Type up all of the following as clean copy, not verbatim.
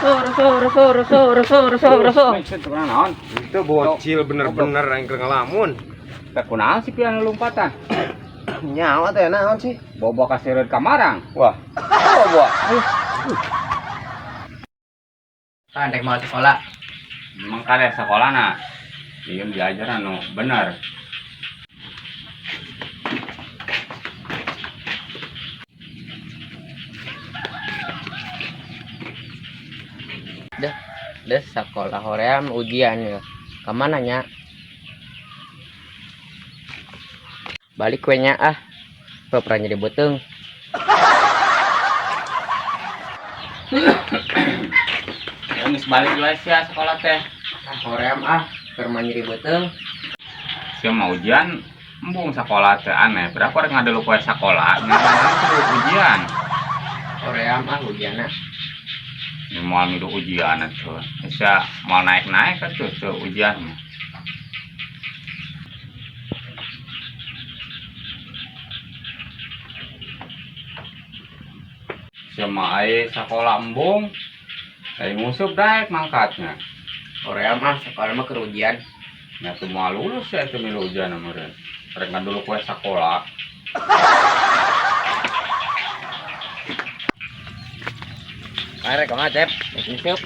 Rusuh, rusuh, rusuh, rusuh, rusuh, rusuh. Naon? Itu bocil bener-bener yang keur ngelamun. Teh kunaon sih pian lompatan? Nyawa teh naon sih? Bobo kaseureut ka marang. Wah. Bobo. Kan rek mau sekolah. Emang kade sekolahna. Ieu diajar anu bener. Deh, deh sekolah hoream ujian ya. Kamana nya? Balik we nya ah. Pura-pura nyeri beuteung. Ya geus balik wae sia sekolah teh. Ah, hoream ah, keur mah nyeri beuteung. Sia mah ujian embung sekolah teh aneh. Berapa rek ngadelu poe sakola? Ngadelu ujian. Hoream ah ujianna. Ini moal milu ujian atuh. Sia moal naik-naik atuh teu ujian mah. Sia mah ai sakola embung. Ai nguseup daek mangkatnya. Hoream ah sekolah mah keur ujian. Nya tuh moal lulus ya teu milu ujian meureun. Rek ngadulu poe sakola. Arek kumaha, Cep? Rek nguseup.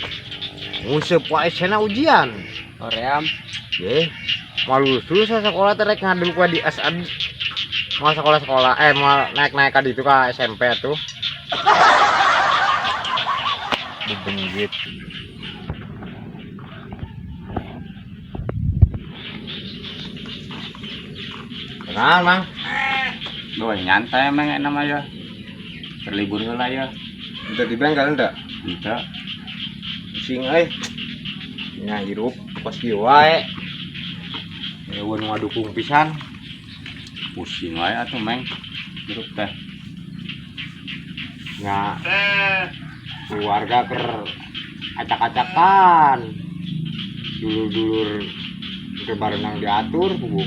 Nguseup wae cenah ujian. Hoream. Ye. Moal lulus sekolah teh rek ngadul ku di SN. Moal sekolah-sekolah moal naik-naik ka ditu ka SMP tuh. Bebenggit. Kenal, Mang. Duh, nyantai emang enak mah ya. Berlibur heula ya. Udah di bengkel enggak? Henteu. Pusing euy. Nya hirup kos kieu wae. Eueun ngadukung pisan. Pusing wae atuh meng. Hirup teh. Nya keluarga ker acak-acakan. Dulur-dulur ke barenang diatur kubu.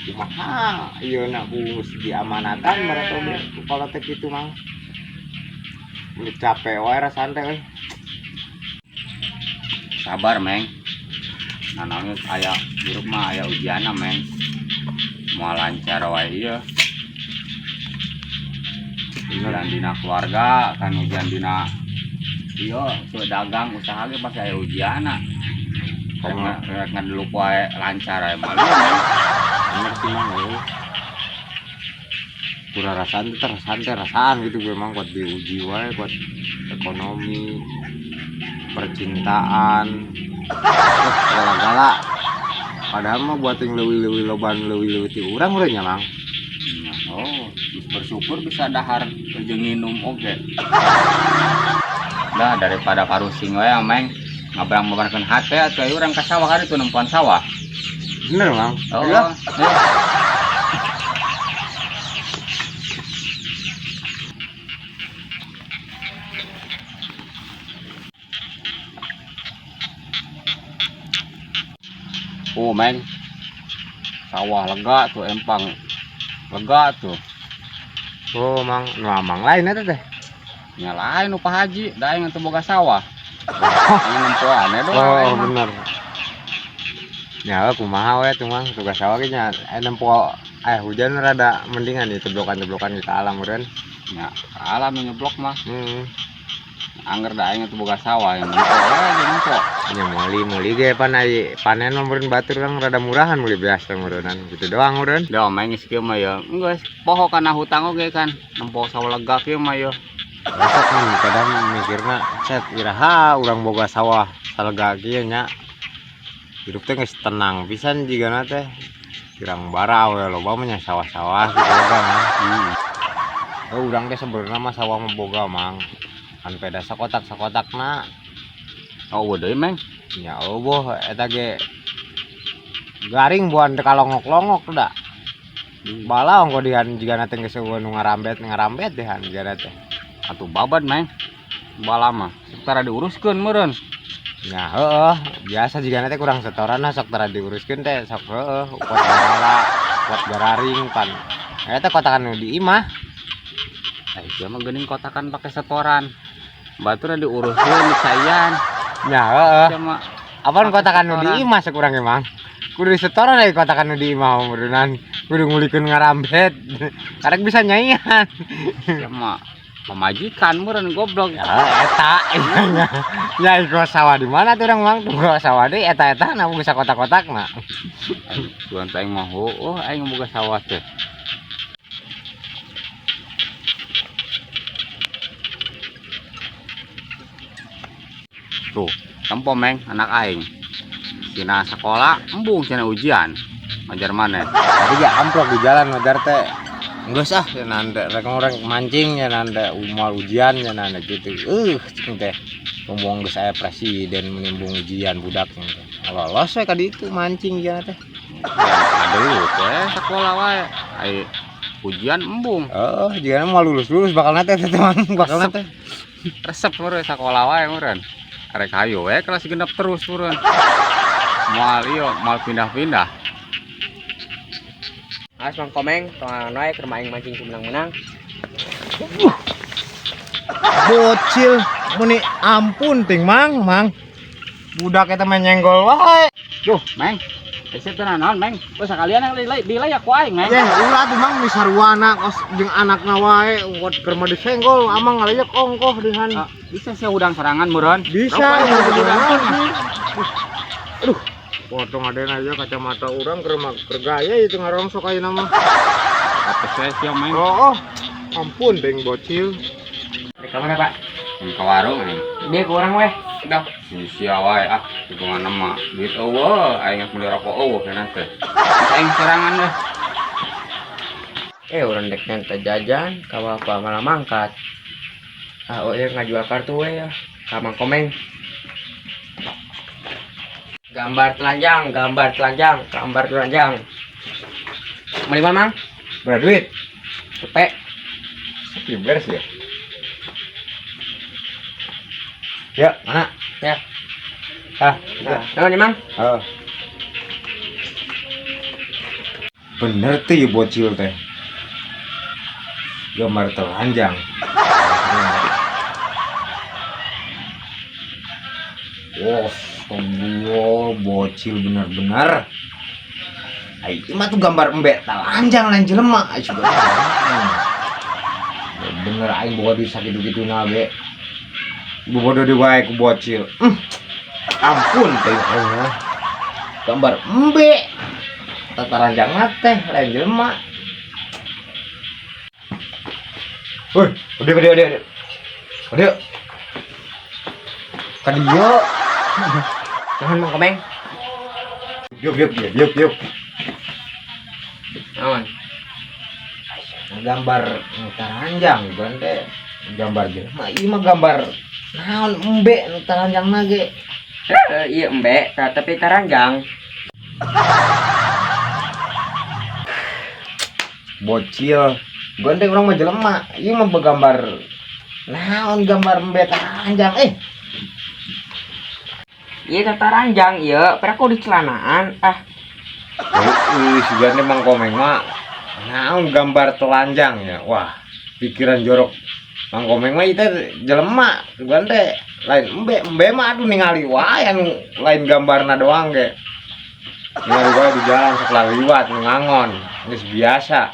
Kumaha ieu na ku geus diamanatan mereka oge kalau teh kitu Mang. Udah capek wae rasaan teh euy. Sabar meng. Nanaon aya hirup mah aya ujianna meng. Moal lancar wae ieu. Ujian dina keluarga kan ujian dina ieu teu dagang usaha ge pasti aya ujianna. Kumaha? Rek ngaduluk wae lancar wae moal ieu, Meng. Bener sih Mang euy. Kurang rasaan teh rasaan teh rasaan gitu gue emang kuat diuji wae kuat ekonomi, percintaan, segala-gala. Padahal mah buat yang leuwih-leuwih loban leuwih-leuwih ti urang urang nya Mang. Oh, bersyukur bisa dahar jeung nginum oge. Lah daripada karusing wae meng ngabrang-ngabrangkeun hate atuh urang ka sawah hari tuh nempuan sawah. Bener Mang. Oh, Iya. iya. Oh, meng. Sawah lega tuh empang. Lega tuh. Oh, Mang, nu amang lain eta teh. Nya lain nu Pak Haji, da aing teu boga sawah. Aing nempoan we doang. Oh, Aing mah. bener. Nya kumaha we tuh Mang, tugas sawah ge nya nempo hujan rada mendingan ieu teblokan-teblokan kita alam meureun. Nya, ka alam nu nyeblok mah. Angger da aing teu boga sawah yang nempo we jeung nempo. Nya meuli-meuli ge pan ai panen mah meureun batur kan rada murahan meuli biasa meureunan gitu doang meureun. Da mah geus kieu mah ya. Geus poho kana hutang oge kan. Nempo sawah lega kieu mah ya. Besok kan kadang mikirna set iraha urang boga sawah salega kieu nya. Hirup teh geus tenang pisan jigana teh. Kirang bara we loba mah nya sawah-sawah gitu kan. Oh, urang teh sebenarnya mah sawah mah boga Mang. Kan peda sakotak-sakotakna. Oh, eueuh deui meng. Nya eueuh eta ge garing buan teh kalongok-longok da. Bala ongko dihan jigana teh geus eueuh nu ngarambet-ngarambet dihan jigana teh. Atuh babad meng. Bala mah tara diuruskeun meureun. Nya heueuh, biasa jigana teh kurang setoran lah sok tara diuruskeun teh sok heueuh kuat bala, kuat gararing pan. Eta kotakan nu di imah. Ieu mah geuning kotakan pake setoran. Batur diuruskeun dicayan. Nya heeh. Sama Apaan kotakan nu di imah sakurang emang. Kudu disetoran deui kotakan nu di imah meureunnan. Kudu ngulikeun ngarambet. Karek bisa nyaian. sama pamajikan meureun goblok. Ya eta nya. Nya ieu sawah di mana tuh urang Mang? Tuh sawah deui eta-eta na bisa kotak-kotak na. Tuan teh aing mah heueuh aing boga sawah teh. Tuh, tempo meng anak aing. Cina sekolah embung cina ujian. Majar mana? Tapi ya amplok di jalan majar teh. Geus ah ya nanda rek orang mancing ya nanda umal ujian ya nanda gitu. Cing teh. Ngomong geus aya presiden menimbung ujian budak teh. Lolos we ka ditu mancing ya teh. Aduh teh sekolah wae. Ai ujian embung. Oh, jigana mau lulus-lulus bakal nate teh teman, bakal nate. Resep meureun sekolah wae meureun. Arek hayu we kelas genep terus meureun. Moal ieu moal pindah-pindah. Awas Mang Komeng, tong wae keur aing mancing menang-menang. Bocil, meni ampun ting Mang, Mang. Budak eta mah nyenggol wae. Duh, Meng. Resep teh naon, Meng? Wes sakalian yang dilayak ku aing, Meng. Ya, ulah tuh Mang di sarwana kos jeung anakna wae ungkot keur mah disenggol amang ngalayak ongkoh dihan. Ah, bisa sih udang sorangan meureun. Bisa, Rokok aing ya, udang. Aduh, potong adena aja kacamata urang keur mah keur gaya itu ngarongsok ayeuna mah. Apa saya sih, Meng? Oh, oh. Ampun deng bocil. Rek ka mana, Pak? Ke warung aing. Dia ke urang weh. Dah, sia wae ah, hitungan mah duit eueuh, aing geus meuli rokok eueuh cenah teh. Aing sorangan deh. Urang dek nenta jajan, ka bapak malah mangkat. Ah, oh iya ngajual kartu we ya. Ka Mang Komeng. Gambar telanjang, gambar telanjang, gambar telanjang. Beli mana, Mang? Berapa duit? Cepet. Sepi beres ya. Ya, mana? Ya. Ah, Nah, naon nih, Mang? Oh. Bener tuh ya bocil teh. Gambar telanjang. Wah, tombol bocil bener-bener. Ai, mah tuh gambar embek telanjang lain jelema. Ai sudah. Bener aing boga duit sakitu-kitu na ge. Bodoh di wae ku bocil. Ampun teh aing mah. Gambar embe. Tataranjang teh lain jelema. Woi, udah udah udah. Udah. Ka dieu. Naon Mang Komeng? Yuk yuk yuk yuk yuk. Naon? Gambar taranjang bukan teh gambar jelema ieu mah gambar naon embe nu taranjangna ge. Iya embe, tapi taranjang. Bocil. Gondeng urang mah jelema, ieu mah begambar naon gambar embe taranjang eh. Iya taranjang ieu, pera ku di celanaan ah. Wih, sugane Mang Komeng mah naon gambar telanjang ya. Wah, pikiran jorok. Mang Komeng mah itu jelema, sugan teh lain embe, embe mah aduh ningali wae anu lain gambarna doang ge. Ningali wae di jalan sok laliwat nu ngangon, geus biasa.